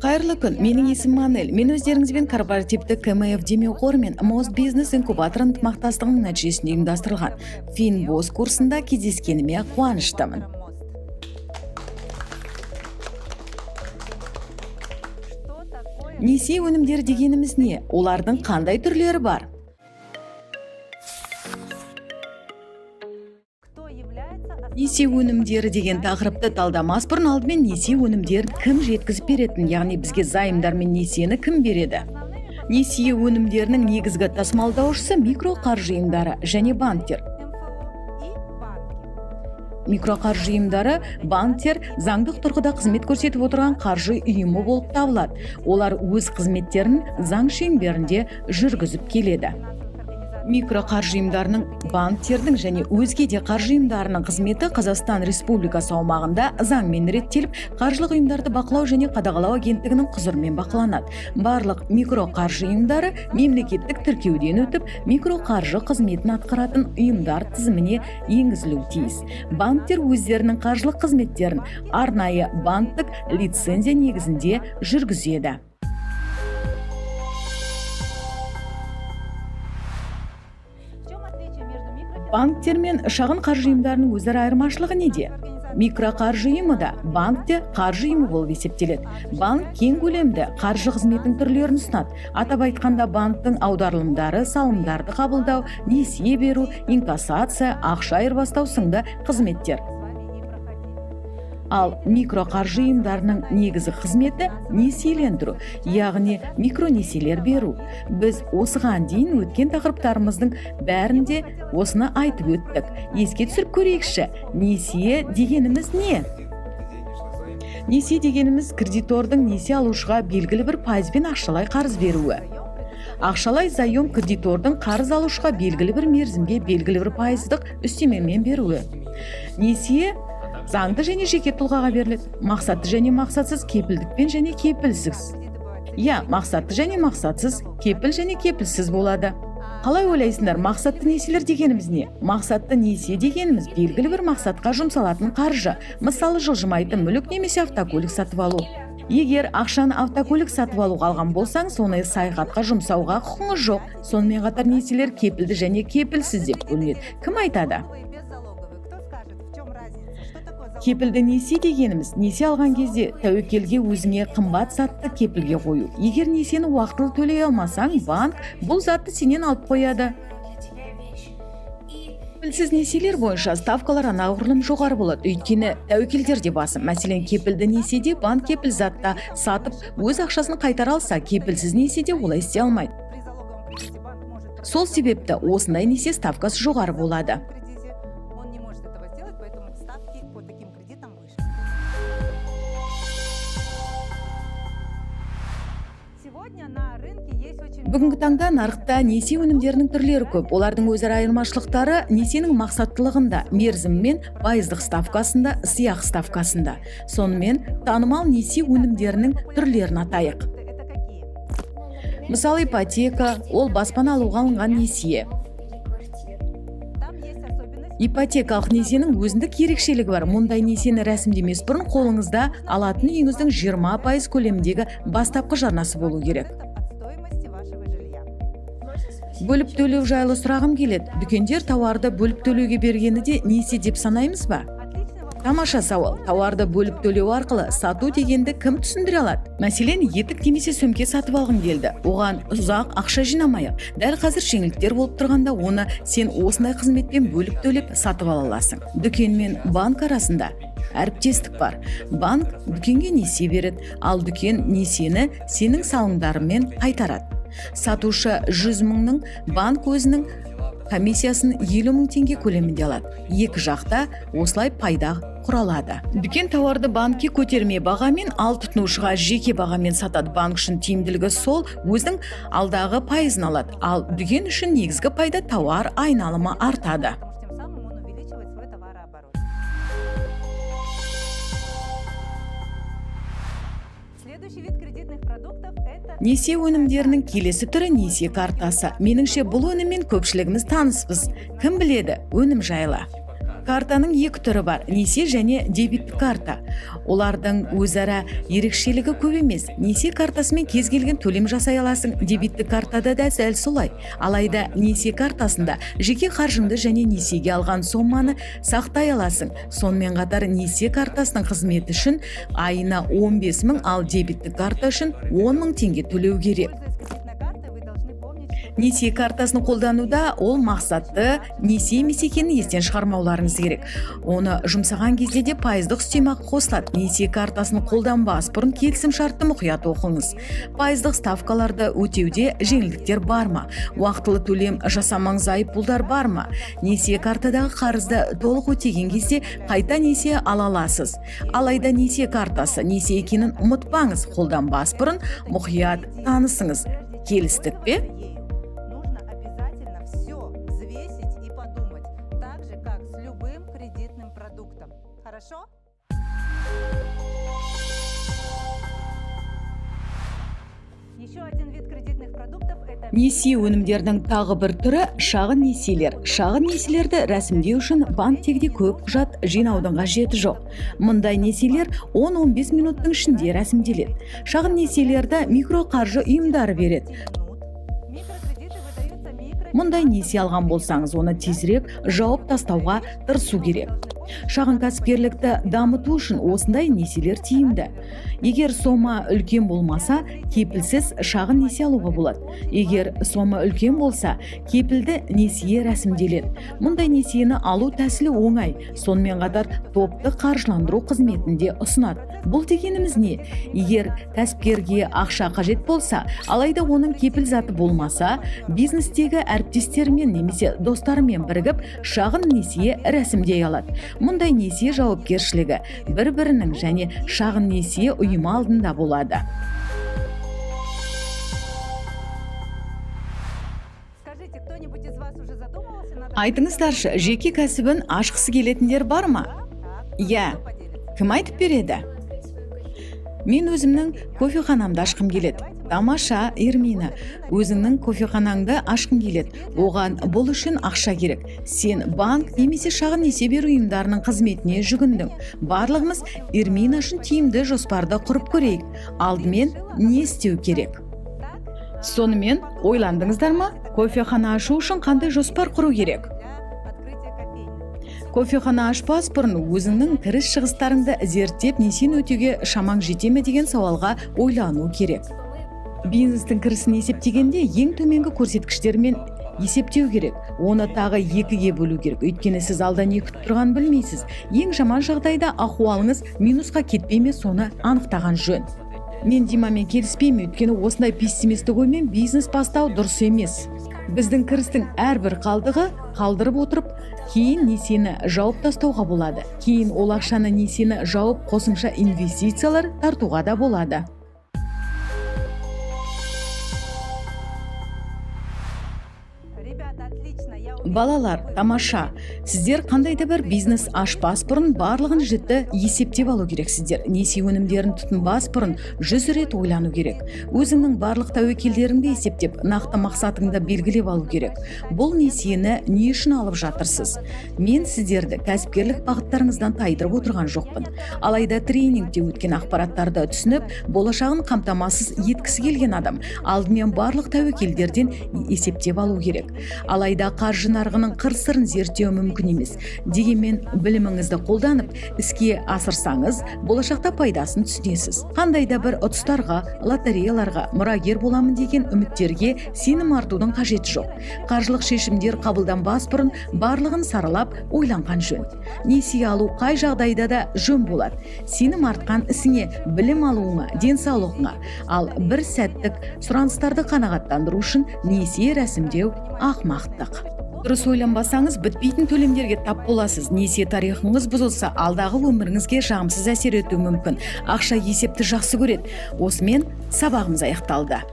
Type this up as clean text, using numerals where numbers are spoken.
Қайырлы күн, менің есімім Манель. Мен өздеріңізбен корпоративті КМФ демеу қоры мен Мост бизнес инкубатор ынтымақтастығының нәтижесінде ұйымдастырылған Финбос курсында кездескеніме қуаныштымын. Несие өнімдері дегеніміз не? Олардың қандай түрлері бар? Несие өнімдері деген тақырыпты талдамас бұрын алдымен несие өнімдерін кім жеткізіп беретін, яғни бізге займдар мен несиені кім береді? Несие өнімдерінің негізгі тасымалдаушысы микроқаржы ұйымдары және банктер. Микроқаржы ұйымдары, банктер заңдық тұрғыда қызмет көрсетіп отырған қаржы ұйымы болып табылады. Олар өз қызметтерін заң шеңберінде жүргізіп келеді. Микроқаржы ұйымдарының, банктердің және өзге де қаржы ұйымдарының қызметі Қазақстан Республикасы аумағында заңмен реттеліп, қаржылық ұйымдарды бақылау және қадағалау агенттігінің құзырымен бақыланады. Барлық микроқаржы ұйымдары мемлекеттік тіркеуден өтіп, микроқаржы қызметін атқаратын ұйымдар тізіміне енгізілуі тиіс. Банктер өздерінің қаржылық қызметтерін арнайы банктік лицензия негізінде жүргізеді. Банктер мен шағын қаржы ұйымдарының өзара айырмашылығы неде? Микроқаржы ұйымы да, банк те қаржы ұйымы болып есептеледі. Банк кең көлемді қаржы қызметінің түрлерін ұсынады. Атап айтқанда, банктің аударылымдары, салымдарды қабылдау, несие беру, инкассация, ақша айырбастау сынды қызметтер. Ал микроқаржы ұйымдарының негізгі қызметі несиелендіру, яғни микронесиелер беру. Біз осыған дейін өткен тақырыптарымыздың бәрінде осыны айтып өттік. Еске түсіріп көрейікші, несие дегеніміз не? Несие дегеніміз — кредитордың несие алушыға белгілі бір пайызбен ақшалай қарыз беруі. Ақшалай заем — кредитордың қарыз алушыға белгілі бір мерзімге белгілі бір пайыздық үстемемен беруі. Несие заңды және жеке тұлғаға беріледі, мақсатты және мақсатсыз, кепілдікпен және кепілсіз. Иә, мақсатты және мақсатсыз, кепіл және кепілсіз болады. Қалай ойлайсыңдар, мақсатты несиелер дегеніміз не? Мақсатты несие дегеніміз — белгілі бір мақсатқа жұмсалатын қаржы. Мысалы, жылжымайтын мүлік немесе автокөлік сатып алу. Егер ақшаны автокөлік сатып алуға алған болсаң, соны саяхатқа жұмсауға құқыңыз жоқ. Сонымен қатар несиелер кепілді және кепілсіз деп бөлінеді. Кім айтады? Кепілді несие дегеніміз — несие алған кезде тәуекелге өзіңе қымбат затты кепілге қою. Егер несиені уақытылы төлей алмасаң, банк бұл затты сенен алып қояды. Кепілсіз несиелер бойынша ставкалар анағұрлым жоғары болады, өйткені тәуекелдер де басым. Мәселен, кепілді несиеде банк кепіл затты сатып, өз ақшасын қайтара алса, кепілсіз несиеде олай істей алмайды. Сол себепті осындай несие ставкасы жоғары болады. Он не может этого сделать, поэтому ставки по таким кредитам выше. Сегодня на рынке есть очень Бүгінгі таңда нарықта несие өнімдерінің түрлері көп. Олардың өзара айырмашылықтары несиенің мақсаттылығында, мерзімі мен пайыздық ставкасында, сыйақы ставкасында. Сонымен, танымал несие өнімдерінің түрлерін атайық. Это какие? Мысалы, ипотека — ол баспана алуға алынған несие. Там есть особенность. Ипотекалық несиенің өзіндік ерекшелігі бар. Мұндай несиені рәсімдемес бұрын қолыңызда алатын үйіңіздің 20% көлеміндегі бастапқы жарнасы болу керек. От стоимости вашего жилья. Бөліп төлеу жайлы сұрағым келеді. Дүкендер тауарды бөліп төлеуге бергені де несие деп санаймыз ба? Отличный вопрос. Тамаша сауал. Тауарды бөліп төлеу арқылы сату дегенді кім түсіндіре алады? Мәселен, етік немесе сөмке сатып алғың келді. Оған ұзақ ақша жинамай ақ, дәл қазір жеңілдіктер болып тұрғанда, оны сен осындай қызметпен бөліп төлеп сатып ала аласың. Дүкен мен банк арасында әріптестік бар. Банк дүкенге несие береді, ал дүкен несиені сенің салымдарымен қайтарады. Сатушы 100 мыңның, банк өзінің комиссиясын 50 мың теңге көлемінде алады. Екі жақта осылай пайда құралады. Дүкен тауарды банкке көтерме бағамен, ал тұтынушыға жеке бағамен сатады. Банк үшін тиімділігі сол, өзінің алдағы пайызын алады, ал дүкен үшін негізгі пайда — тауар айналымы артады. Потому что тем самым он увеличивает свой товарооборот. Следующий вид кредитных продуктов — это Несие өнімдерінің келесі түрі — несие картасы. Меніңше, бұл өніммен көпшілігіміз таныспыз. Кім біледі өнім жайлы? Картаның екі түрі бар: несие және дебеттік карта. Олардың өзара ерекшелігі көп емес. Несие картасымен кез келген төлем жасай аласың, дебеттік картада да дәл солай. Алайда несие картасында жеке қаржыңды және несиеге алған соманы сақтай аласың. Сонымен қатар несие картасының қызметі үшін айына 15 мың, ал дебеттік карта үшін 10 мың теңге төлеу керек. Пользуясь кредитной картой, вы должны помнить, что Несие картасын қолдануда ол мақсатты несие емес екенін естен шығармауларыңыз керек. Оны жұмсаған кезде де пайыздық үстемақы қосылады. Несие картасын қолданбас бұрын келісім шартты мұқият оқыңыз. Пайыздық ставкаларды өтеуде жеңілдіктер бар ма? Уақытылы төлем жасамаңыз, айыппұлдар бар ма? Несие картадағы қарызды толық өтеген кезде қайта несие ала аласыз. Алайда несие картасы несие екенін ұмытпаңыз. Қолданбас бұрын мұқият танысыңыз. Келістік пе? Нужно обязательно все взвесить и подумать, так же, как с любым кредитным продуктом. Хорошо? Еще один вид кредитных продуктов – это Несие өнімдерінің тағы бір түрі – шағын несиелер. Шағын несиелерді рәсімдеу үшін банктегідей көп құжат жинаудың қажеті жоқ. Мұндай несиелер 10-15 минуттың ішінде рәсімделеді. Шағын несиелерді микроқаржы ұйымдары береді. Микрокредиты выдаются микро. Мұндай несие алған болсаңыз, оны тезірек жауып тастауға тырысу керек. Шағын кәсіпкерлікті дамыту үшін осындай несиелер тиімді. Егер сома үлкен болмаса, кепілсіз шағын несие алуға болады. Егер сома үлкен болса, кепілді несие рәсімделеді. Мұндай несиені алу тәсілі оңай. Сонымен қатар топты қаржыландыру қызметін де ұсынады. Бұл дегеніміз не? Егер кәсіпкерге ақша қажет болса, алайда оның кепіл заты болмаса, бизнестегі әріптестерімен немесе достарымен бірігіп шағын несие рәсімдей алады. Мұндай несие жауапкершілігі бір-бірінің және шағын несие ұйымы алдында болады. Скажите, кто-нибудь из вас уже задумывался над Айтыңыздаршы, жеке кәсібін ашқысы келетіндер бар ма? Так, Иә. кто поделится? Кім айтып береді? Мен өзімнің кофеханамды ашқым келеді. Тамаша, Ермина. Өзіңнің кофеханаңды ашқың келеді. Оған бұл үшін ақша керек. Сен банк немесе шағын несие беру ұйымдарының қызметіне жүгіндің. Барлығымыз Ермина үшін тиімді жоспарды құрып көрейік. Алдымен не істеу керек? Так, Сонымен ойландыңыздар ма? Кофехана ашу үшін қандай жоспар құру керек? для открытия кофейни. Кофехана ашпас бұрын өзіңнің кіріс шығыстарыңды зерттеп, несиені өтеуге шамаң жете ме деген сауалға ойлану керек. Бизнестің кірісін есептегенде ең төменгі көрсеткіштермен есептеу керек. Оны тағы екіге бөлу керек, өйткені сіз алда не күтіп тұрғанын білмейсіз. Ең жаман жағдайда ахуалыңыз минусқа кетпей ме, соны анықтаған жөн. Мен Димамен келіспеймін, өйткені осындай пессимистік оймен бизнес бастау дұрыс емес. Біздің кірістің әрбір қалдығы қалдырып отырып, кейін несиені жауып тастауға болады. Кейін ол ақшаны несиені жауып, қосымша инвестициялар тартуға да болады. Ребята, отлично. Я уверена, Балалар, что вы тамаша. Сіздер қандай да бір бизнес ашпас бұрын барлығын жіті есептеп алу керексіздер. Несие өнімдерін тұтынбас бұрын 100 рет ойлану керек. Өзіңнің барлық тәуекелдеріңді есептеп, нақты мақсатыңды белгілеп алу керек. Бұл несиені не үшін алып жатырсыз? Мен сіздерді кәсіпкерлік бағыттарыңыздан тайдырып отырған жоқпын. Алайда тренингте өткен ақпараттарды түсініп, болашағын қамтамасыз еткісі келген адам алдымен барлық тәуекелдерден есептеп алу керек. Алайда қаржы нарығының қыр-сырын зерттеу мүмкін емес. Дегенмен біліміңізді қолданып, іске асырсаңыз, болашақта пайдасын түсінесіз. Қандай да бір ұтыстарға, лотереяларға, мұрагер боламын деген үміттерге сенім артудың қажеті жоқ. Қаржылық шешімдер қабылданбас бұрын барлығын саралап, ойланған жөн. Несие алу қай жағдайда да жөн болады. Сенім артқан ісіңе, білім алуыңа, денсаулығыңа, ал бір сәттік сұраныстарды қанағаттандыру үшін несие рәсімдеу ақымақтық. Дұрыс ойланбасаңыз, бітпейтін төлемдерге тап боласыз. Несие тарихыңыз бұзылса, алдағы өміріңізге жағымсыз әсер етуі мүмкін. Ақша есепті жақсы көреді. Осымен сабағымыз аяқталды.